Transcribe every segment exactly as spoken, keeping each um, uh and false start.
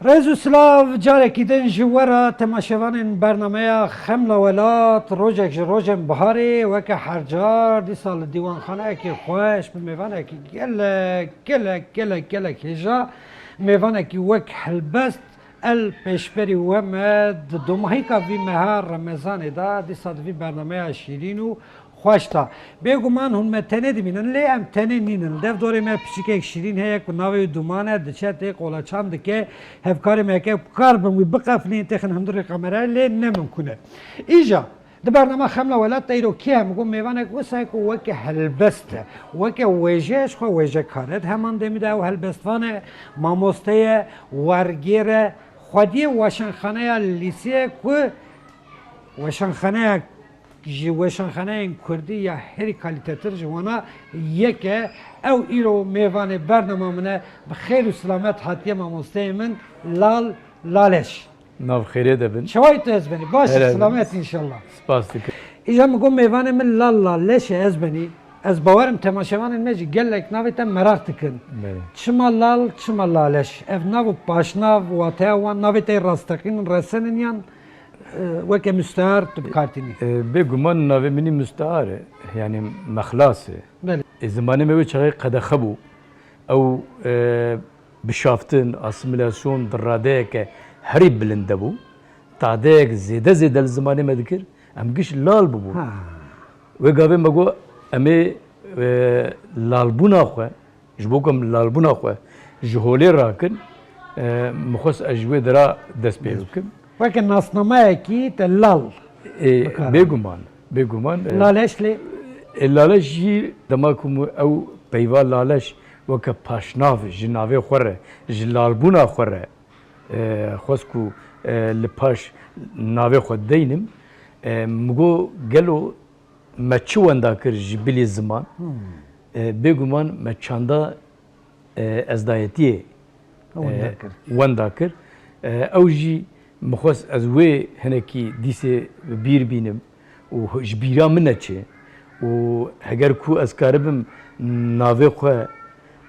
Rêz û silav carekî din ji we re temaşevanên bernameya Xemla Welat, rojek ji rojên biharê, weke her car, dîsa li dîwanxaneyekî xweş, bi mêvanekî gelek, gelek, gelek, gelek hêja, mêvanekî wek helbest, El pêşberî we me di domahîka vî meha Remezanê de, dîsa di vî bernameya şîrîn û xweş de. Bêguman hûn me tenê dibînin, lê em tenê nînin. Li dev dorê me piçikek şîrîn heye ku navê wî Duman e, diçe tê, qolaçan dike, hevkarê me heke kar bin wî biqefilînin, têxin hundirê kamerayê, lê ne mimkûn e. Îja, Di bernama Xemla Welat de îro kê heye? Min got mêvanek wisa ye ku weke helbest e, weke wêje ye, ji xwe wêjekar e. Di heman demî de ew helbestvan e, mamoste ye, wergêr e, xwediyê weşanxaneya lîsê ye ku weşanxaneya ji weşanxaneyên kurdî ya herî kalîtetir ji wana yek e. Ew îro mêvanê bernama min e. Bi xêr û silamet hatiye mamosteyê min Lal Laleş. Nav xêrê de bin. Çawa yî tu Ezbenî? Baş î, silamet înşallah. Spas dikim. Îja min got mêvanê min Lal Laleş e Ezbenî. Ez bawerim temaşevanên me jî gelek navê te meraq dikin. Belê. Çima Lal, çima Laleş? Ev nav û paşnav, wateya wan navê te yê rasteqîn in, resen in yan, e, weke mustear tu bi kar tînî? E, bêguman navê min î mustear e. Yanî mexlas e. Belê. E, zimanê me wê çaxê qedexe bû. Ew, e, bişaftin, asîmîlasyon di radeyeke herî bilind de bû. Tadeyek zêde zêde li zimanê me dikir, em giş lal bûbûn. Ha. Wê gavê me got, em ê, e, lalbûna xwe, ji bo ku em lalbûna xwe ji holê rakin, e, min xwest ez ji wê dera dest pê bikim. Weke nasnameyekî te lal. E, bêguman, bêguman, e, Laleş lê? E, Laleş jî dema ku min ew peyva Laleş weke paşnav ji navê xwe re, ji lalbûna xwe re, e, xwest ku, e, li paş navê xwe deynim, e, min got gelo me çi wenda kir ji bilî ziman? Hmm. E, bêguman me çanda, e, ezdayetiyê, wenda, e, kir. Wenda kir. E, ew jî min xwest ez wê hinekî dîsê bi bîr bînim û ji bîra min neçe û heger ku ez karibim navê xwe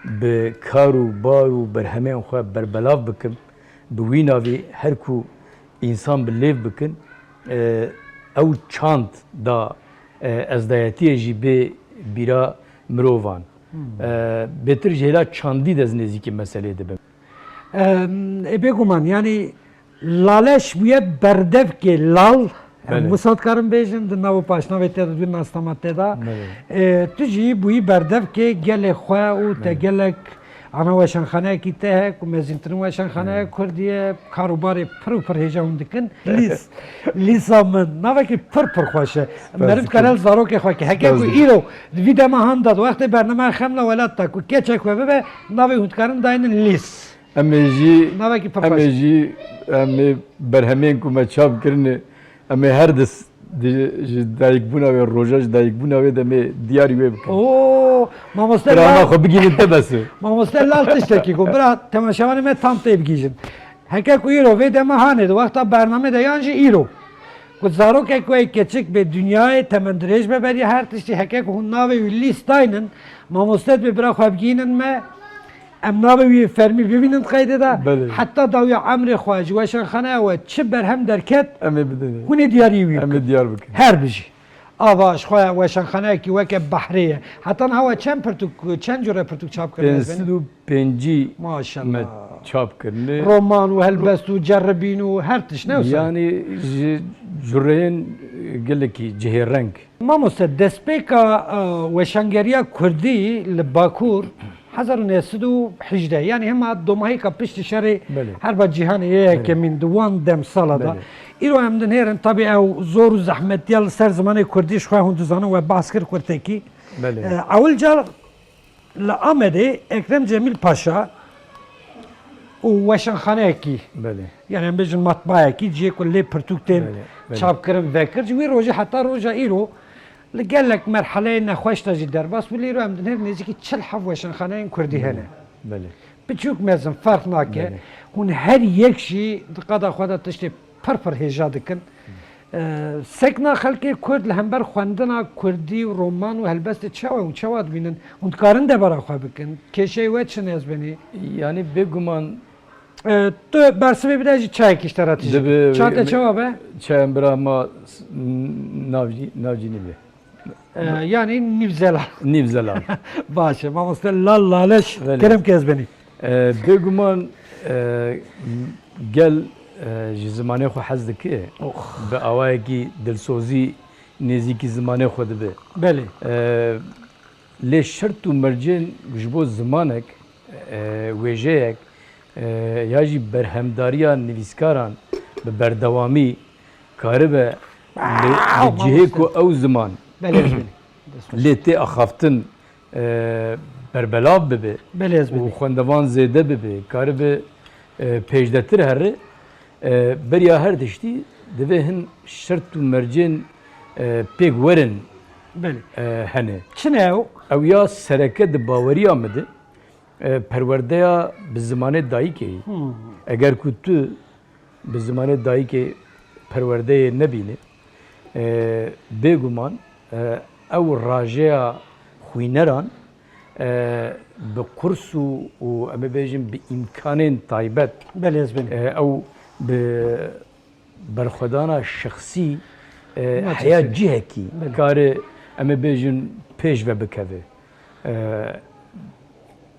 bi kar û bar û berhemên xwe berbelav bikim, bi wî navî her ku însan bi lêv bikin, e, ew çand da, e, ezdayetiyê jî bê bîra mirovan. Hmm. E, bêtir ji hêla çandî de ez nêzîkî meselê dibim. Em, ê bêguman, yanî Laleş bûye berdevkê lal. Em, belê, wisa dikarin bêjin, di nav û paşnavê te de, di wî nasnama te de. Belê. E, tu jî bûyî berdevkê gelê xwe û te, belê, gelek ana weşanxaneyekî te heye ku mezîntirin weşanxaneya, belê, kurdî ye, kar û barê pir û pir hêja hûn dikin. Lîs, lîsa min, navekî pir pir xweş e. Spas dikim. Meriv kare li zarokê xwe ke. Heke ku, spas dikim, îro di vî dema han de, di wextê bernameya Xemla Welat de ku keçek we bibe, navê hûn dikarin daynin Lîs. Em ê jî, navekî pir xweş, em ê jî, em ê berhemên ku me çap kirine, em ê her di s-, di, ji dayikbûna wê, roja ji dayikbûna wê de em ê diyarî wê bikin. Oo, mamoste Lal. Bira xwe bigînin te bes e. Mamoste Lal tiştekî got. Bira temaşevanê me tam tê bigihîjin. Heke ku îro vê dema hanê di wexta bernamê de yan jî îro. Ku zarokek wê keçik bê dinyayê, temendirêj be beriya her tiştî, heke ku hûn navê wî Lîs daynin, mamoste dibê bira xwe bigihînin me, em navê wî fermî bibînin di qeydê de, belê, heta dawiya emrê xwe ji weşanxaneya we çi berhem derket, em ê bidinê, hûn ê diyarî wî bikin. Em ê diyar bikin. Her bijî. Ava ji xwe weşanxaneyekî weke behrê ye. Heta niha we çend pirtûk, çend cure pirtûk çap kirine? Pênc sed û pêncî, maşallah, me çap kirine. Roman û helbest û ceribîn û her tişt, ne wisa? Yanî ji cureyên gelekî cihêreng. Mamoste, destpêka, e, weşangeriya kurdî li Bakur hezar û neh sed û hejdeh, yanî hema domahîka piştî şerê, belê, herba cîhanê yê, belê, yekemîn di wan demsala de. Belê. Îro em dinêrin, tabî ew zor û zehmetiya li ser zimanê kurdî ji xwe hûn dizanin, we behs kir kurtekî. Belê. E, ewil car li Amedê Ekrem Cemîl Paşa û weşanxaneyekî, belê, yanî em bêjin matbaayekî, cihê ku lê pirtûk tên, belê, belê, çapkirin vekir. Ji wî rojê heta roja îro li gelek merheleyê nexweş de jî derbas bû. Lê îro em dinêrin nêzîkî çil heft weşanxaneyên kurdî hene. Belê. Biçûk mezin ferq nake. Belê. Hûn her yek jî di qada xwe de tiştê pir pir hêja dikin. E, sekna xelkê kurd li hember xwendina kurdî û roman û helbestê çawa û çawa dibînin? Hûn dikarin debara xwe bikin? Kêşeyê we çi ne, ez benî? Yanî bêguman E, tu bersivê bide jî çayekî ji te re tije. Dibi Çate çawa be? Çayên bira ma s-, n-, navcî, navcî nîbe. E, yanî nîv zelal. Nîv zelal. Baş e. Mamoste Lal Laleş, Belê. Kerem ke ez benî. E, bêguman, e, gel, e, ji zimanê xwe hez dike. Oh. Bi awayekî dilsozî nêzîkî zimanê xwe dibe. Belê. E, lê şert û mercên ji bo zimanek, e, wêjeyek, e, ya jî berhemdariya nivîskaran bi berdewamî karibe li, Wow, li cihê mamoste. Ku ew ziman Belê ez benî. Dest xweş. Lê tê axaftin, e, berbelav bibe Belê ez û benî. Xwendevan zêde bibe, karibe, e, pêşdetir here, e, beriya her tiştî divê hin şert û mercên, e, pêk werin, Belê. E, hene. Çi ne ew? Ew ya sereke di baweriya min de, e, perwerdeya bi zimanê dayikê ye. Hmm. Eger ku tu bi zimanê dayikê perwerdeyê nebîne, e, bêguman, e, ew rajeya xwîneran, e, bi qurs û, û em ê bêjin bi îmkanên taybet, Belê ez benî. E, ew bi berxwedana şexsî, e, Ma heya çeşî. Cihekî Belê. Kare, em ê bêjin, pêş ve bikeve. E,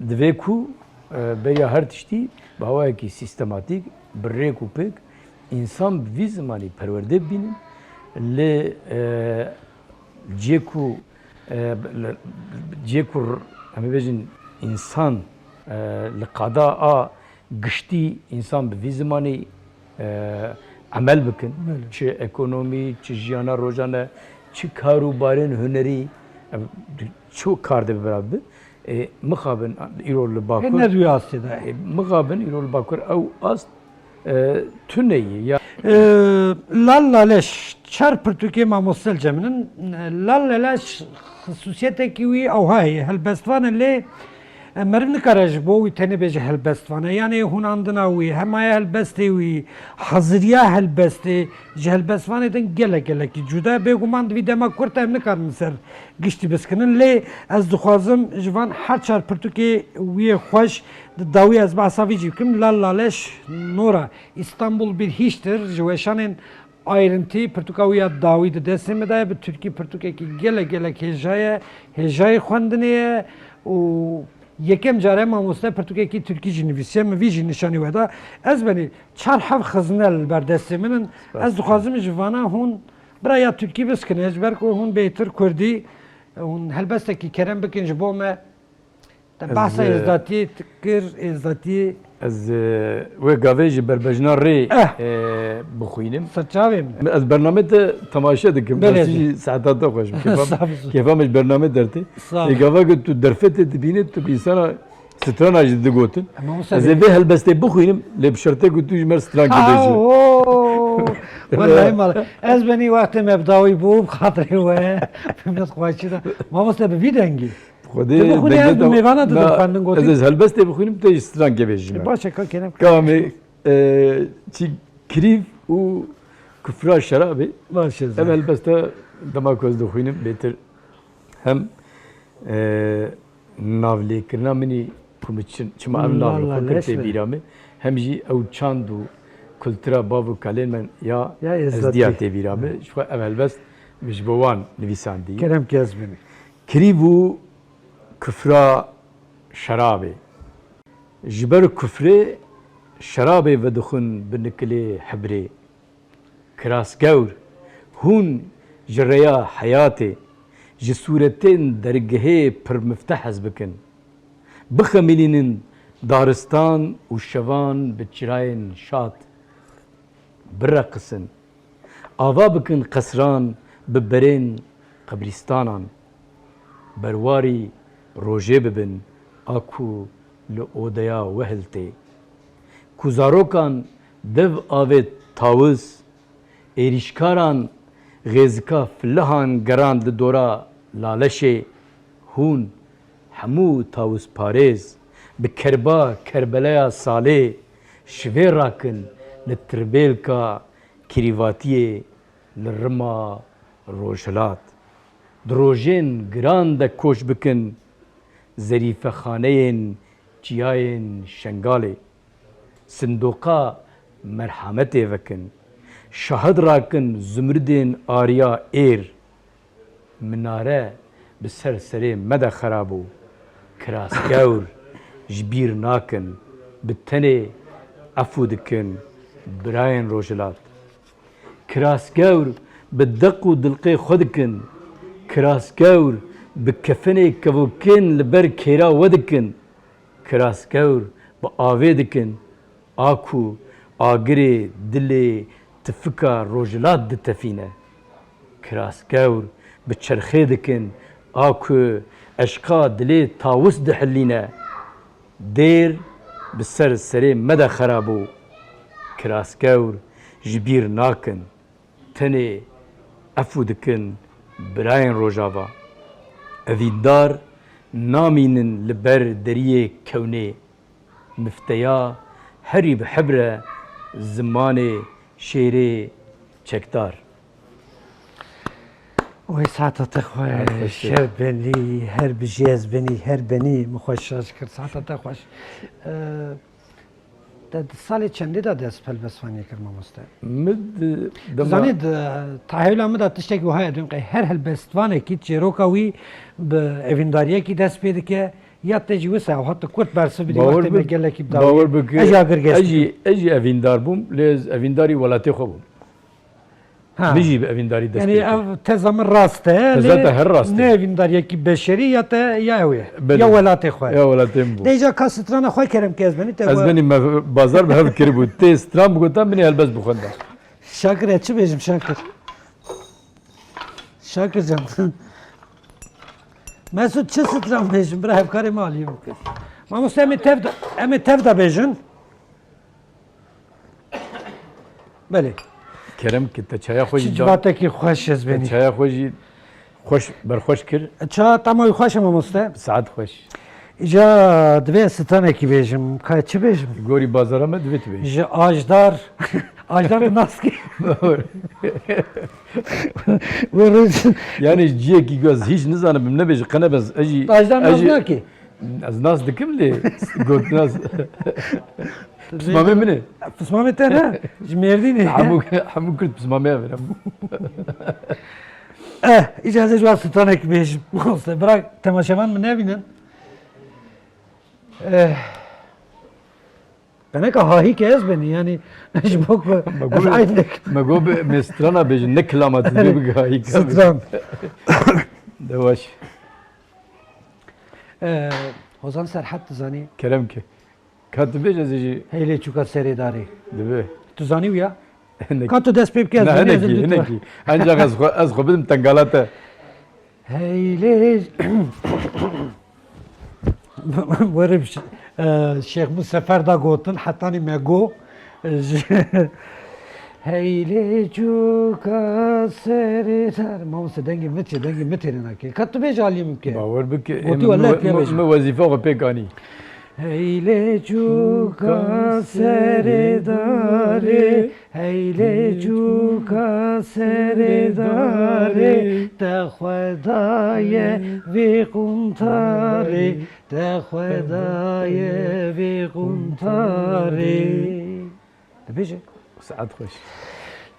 divê ku, e, beriya her tiştî bi awayekî sîstematîk, bi rêk û pêk însan bi vî zimanî perwerde bibînin, lê, e, cihê ku, e, li, cihê ku r-, em ê bêjin însan, e, li qada a giştî însan bi vî zimanî, e, emel bikin. Belê. Çi ekonomî, çi jiyana rojane, çi kar û barên hunerî, e, çi kar dibe bira bibe. E, mixabin îro li Bakur. Hê ne duya astê de. E, mixabin îro li Bakur ew ast, e, tune ye. Ya E, Lal Laleş, çar pirtûkê mamoste li cem min in. Lal Laleş xisûsiyetekî wî ewha heye. Helbestvan e lê E, meriv nikare ji bo wî tenê bêje helbestvan e. Yanê hûnandina wî, hemaye helbestê wî, haziriya helbestê ji helbestvanê din gelek gelekî cuda ye. Bêguman di vî dema kurt de em nikarin li ser giştî biskinin. Lê ez dixwazim ji van her çar pirtûkê wî yê xweş di dawî ez behsa vî jî bikim. Lal Laleş Nora, İstanbul bir hiçtir, ji weşanên Ayrıntî, pirtûka wî ya dawî di destê min de ye, bi tirkî pirtûkekî gelek gelek hêja ye, hêjayê xwendinê ye û yekem care mamoste pirtûkekî tirkî jî nivîsiye, min vî jî nîşanî we da. Ez benî çar hev xizine li ber destê min in. Spas. Ez dixwazim ji vana hûn bira ya tirkî biskine, ji ber ku hûn bêtir kurdî, hûn helbestekî kerem bikin ji bo me. Te Ez, behsa e, êzdatiyê kir, êzdatiyê. Ez, e, wê gavê ji berbejna rê, Eh. e, bixwînim. Ser çavê min. Ez bernamê te temaşe dikim. Belê. Destî jî saeta te xweş bi. Kêfa, Sağ ol. Kêfa min ji bernamê dertê. Sağ ol. Ê gava ku tu derfetê dibînî, tu bi însana strana jî digotin. Ama bu Ez ê sebebi vê helbestê bixwînim, lê bi şertê ku tu ji me strankê Ha, bêjî. oo. Wellahî mal. Ez benî wextê me bi dawî bû, bi xatirê we. Bi min xweşî de. Mamoste bi vî dengî. Xwedê Tu bixwînî, dengê ez bi te-, mêvana didim na, xwendin gotî. Ez, ez helbestê bixwînim, tu jî strankê bêjî ji me. E, baş e, ka kerem. Kamê, e, çi kirîv û kufra şerabê. Baş e, Ev zaten. Helbesta dema ku ez dixwînim bêtir hem, e, navlêkirina min î ku min çi-, çima ev nav li Lala xwe kir leş tê be. Bîra min, hem jî ew çand û kultura bav û kalên me ya Ya Êzidî. Ezdiya tê bîra min. Ji xwe ev helbest min ji bo wan nivîsandî. Kerem ke ez bimî. Kirîv û kufra şerabê. Ji ber kufrê şerabê vedixwin bi nikilê hibrê. Kirasgewr, hûn ji rêya heyatê, ji sûretên dergehê pirmifte hez bikin. Bixemilînin daristan û şevan bi çirayên şad. Bireqisin. Ava bikin qesran bi berên qebrîstanan. Berwarî rojê bibin a ku li odeya we hiltê. Ku zarokan dev avêt tawiz, êrîşkaran xêzika filihan gerand li dora Laleşê. Hûn hemû tawizparêz bi kerba Kerbeleya Salê şivê rakin li tirbêlka kirîvatiyê li rima Rojhilat. Di rojên giran de koç bikin zerîfexaneyên çiyayên Şengalê. Sindoqa merhametê vekin. Şahid rakin zumridên ariya êr. Minare bi ser serê me de xera bû. Kirasgewr ji bîr nakin. Bi tenê efû dikin birayên Rojhilat. Kirasgewr bi deq û dilqê xwe dikin. Kirasgewr bi kefenê kevokên li ber kêra we dikin. Kirasgewr bi avê dikin, a ku agirê dilê tifika Rojhilat ditefîne. Kirasgewr bi çerxê dikin, a ku eşqa dilê Tawus dihilîne. Dêr bi ser serê me de xera bû. Kirasgewr ji bîr nakin. Tenê efû dikin birayên Rojava. Evîndar namînin li ber deriyê kewnê. Mifteya herî bi hebre zimanê şêrê çekdar. Wey saeta te xweş, her benî, her bijî ez benî, her benî min xweş şaş kir. Saeta te xweş. Ee, Te di salê çendê de dest bi helbestvaniyê kir, mamoste? Min di Tu dema zanî, di tahewla min de tiştekî wiha ye, dibêm qey her helbestvanekî çêroka wî bi evîndariyekî dest pê dike, ya te jî wisa ew hat tu kurt bersiv bidî, Bawer wextê me bik, gelekî bi dawî bawer bik, ez jî agir geş ez dikim. Jî, ez jî evîndar bûm, lê ez evîndarî welatê xwe bûm. Ha. Min jî bi evîndarî dest Yanî pê kir. Ev teza min rast e, Teza lê te her rast e. Ne evîndariyekî beşerî ya te ya ew e. Belê. Ya welatê xwe. Ya welatê min bû. Dê îca ka strana xwe kerem ke ez benî te Ez xwe. Benî me bazar bi hev kiribû. Tê stran bigota, min ê helbest bixwenda. Şakir, ez çi bêjim Şakir? Şakir can. Mesut, çi stran bêjim? Bira hevkarê me alî bike. Mamoste, em ê tev de, em ê tev de bêjin. Belê. Kerem ki te çaya xwe jî Çi da. Civatekî xweş ez Te benî. Çaya xwe jî xweş, berxweş kir. Ça tama wî xweş e mamoste? Saet xweş. Îca divê ez stranekî bêjim. Ka çi bêjim? Gorî bazara me divê tu bêjî. Ji ajdar, ajdar tu nas kî? Wê roj- Yani ciyekî ku ez hîç nizanim, nebêjî qene bez. Ez jî, Ajdar ez nas jî- nakî? Ez nas dikim lê gotina pismamê min e. Pismamê te ne? Ji Mêrdînê. Hemû, hemû Kurd pismamê hev in. Eh, îca ez ê ji wan stranek bêjim. Mamoste, bira temaşevan min nebînin. Eh, teneka hahî ke ez benî, yanî ji bo ku Me ez got, eyn dikim. Me got bi me strana bêjin, ne kilama tu dê bi hahî ke. Stran. De baş. Ee, Hozan Serhat dizanî? Kerem ke. Ka tu bêje ez ê jî. Heylê çûka serê darê. Dibe. Tu zanî wî ya? Hinekî. Ka tu dest pê bike ez Ne, zanî, ez hinekî, hinekî. Ancak ez xwe, ez xwe bidim tengala te. Heylê. Werim ş-, e, Şêx Mû Sefer da gotin, hetanî me go, e, ji-, Heylê çûka serê dar. Mamoste, dengê min çi, dengê min têrê nake. Ka tu bêje aliyê min bike. Bawer bike, Gotî ê, wele min, tu ya min, bêje. Min wezîfa xwe pêk anî. Heylê çûka serê darê, Heylê çûka serê darê, te xwe daye vê quntarê, te xwe daye vê quntarê. Dibêje. Saet xweş.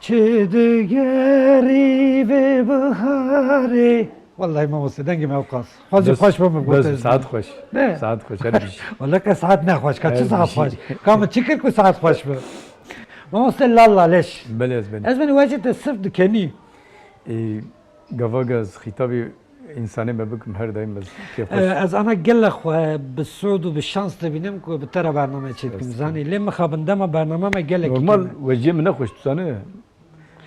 Çi digerî vê biharê. Wellahî mamoste, dengê me ew qas. Xwezî Bes, xweş be min bes, gote. Saet xweş. Ne? Saet xweş, her bijî. Wele ke saet ne xweş, ka çi Her saet bijî. Xweş? Ka min çi kir ku saet xweş be? Mamoste Lal Laleş. Belê ez benî. Ez benî wecê te sirf dikenî. Ê, gava ez xîtabî însanê me bikim, her daîm ez kêfxweş. Ê, ez ana gelek xwe bi sûd û bi şans dibînim ku bi te re bername çêdikim. Estağfurullah. Zanî, lê mixabin dema bername me gelekî Normal, kêm e. Weciyê min nexweş, tu zanî.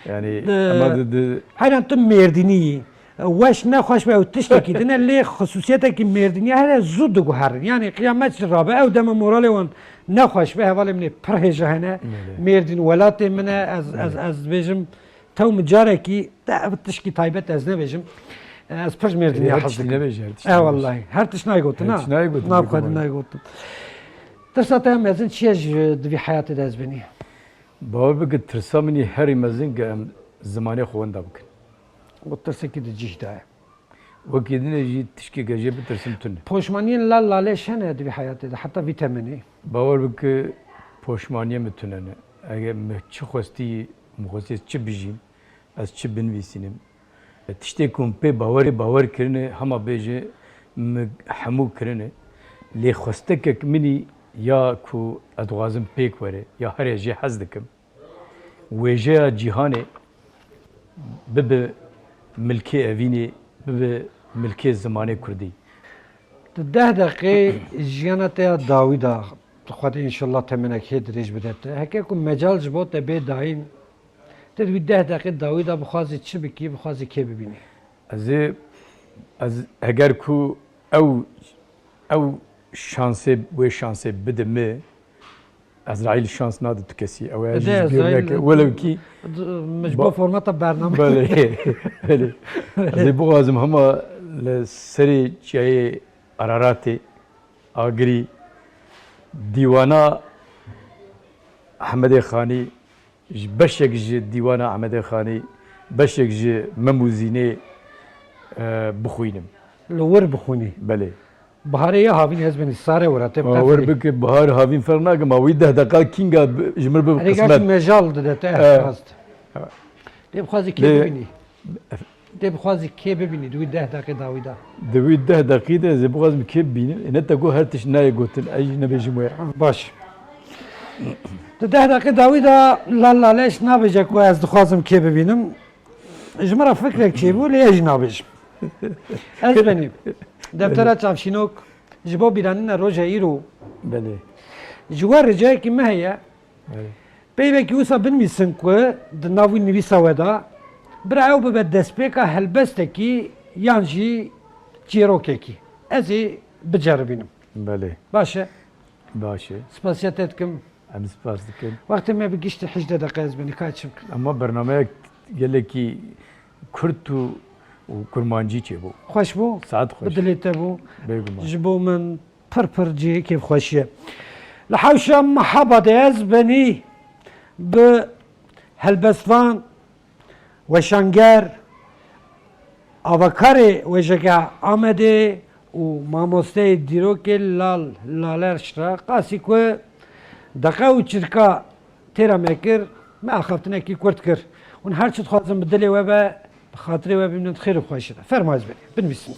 Yani, Di-, ama di, di- Heyran tu Mêrdînî yî. Weş nexweş be ew tiştekî din e, lê xisûsiyetekî Mêrdînî here zû diguherin. Yani qiyamet jî rabe, ew dema moralê wan nexweş be, hevalê min ê pir hêja hene. Belê. Mêrdîn welatê min e, ez, ez, Belê. Ez dibêjim, tew min carekî, te ev tişkî taybet ez nebêjim. Ez pir ji Mêrdînî Her hez tiştî dikim. Nebêje, her tiştî E, nebêje. Wellahî. Her tişt nayê gotin, Her ha? Tişt nayê gotin, Nav bêguman. Xwedî nayê gotin. Tirsa te ya mezin çi ye ji di vî heyatê de ez benî? Bawer bike, tirsa min yê herî mezin ke em zimanê xwe wenda bikin. Û tirsekî di cîh de ye. Wekî din e jî tişkê ke jê bitirsim tune. Poşmaniyên Lal Laleş hene di vî heyatê de, heta vî temenê? Bawer bike, Poşmaniyê min tune ne. Eger min çi xwestî, min xwestî ez çi bijîm, ez çi binivîsînim. Tiştê ku min pê bawerê bawer kirine, hema bêje min hemû kirine. Lê xwestekek min î ya ku ez dixwazim pêk were, ya herê jê hez dikim. Wêjeya cîhanê bibe milkê evînê, bibe milkê zimanê kurdî. Di deh deqê jiyana te ya dawî de, Xwedê înşallah temenekê dirêj bide te. Heke ku mecal ji bo te bê dayîn, te di wî deh deqê dawî de bixwazî çi bikî, bixwazî kê bibînî? Ez ê, ez, heger ku ew, ew şansê, wê şansê bide min, Ezraîl şans nade tu kesî. Ew ê Ede ji bîr Ezraîl neke. Welew kî min ji ba- bo formata bername. Belê, belê. Ez ê bixwazim hema li serê çiyayê Araratê, Agirî, dîwana Ehmedê Xanî, ji beşek ji dîwana Ehmedê Xanî, beşek ji Mem û Zînê, e, bixwînim. Li wir bixwînî? Belê. Biharê ya havîn ez benî sare wira, te Aa, wir bike bihar havîn ferq nake, ma wî deh deqa kînga bi-, ji mir bi Erê qismet. Gerçi mejal dide te Eh. rast. Lê bixwazî kê Lê- bibînî? Tê bixwazî kê bibînî di wî deh deqê dawî de? Di wî deh deqî de ez ê bixwazim kê bibînim? Ê, ne te got her tişt nayê gotin, ez jî nebêjim wê. Baş. Di deh deqê dawî de Lal Laleş nabêje ku ez dixwazim kê bibînim. Ji min re fikrek çêbû, lê ez jî nabêjim. Ez benî. Deftera çavşînok ji bo bîranîna roja îro. Belê. Ji we ricayekî me heye. Belê. Peyvekî wisa binivîsin ku di nav wî nivîsa we de, bira ew bibe destpêka helbestekî yan jî çîrokekî. Ez ê biceribînim. Belê. Baş e. Baş e. Spasiya te dikim. Em spas dikin. Wextê me bi giştî hejdeh deqe ez benî ka çi bikim. Ema bernameyek gelekî kurt û, û kurmancî çêbû. Xweş bû. Saet xweş. Bi dilê te bû. Bêguman. Ji bo min pir pir cihê kêfxweşiyê. Li hewşa Mehaba de ez benî bi helbestvan, weşanger, avakarê wêjegeha Amedê û mamosteyê dîrokê Lal Laleş re qasî ku deqe û çirka têra me kir, me axaftinekî kurt kir. Hûn her çi dixwazin bi dilê we be, bi xatirê we bimînin, xêr û xweşî de. Ferma ez benî, binivîsin.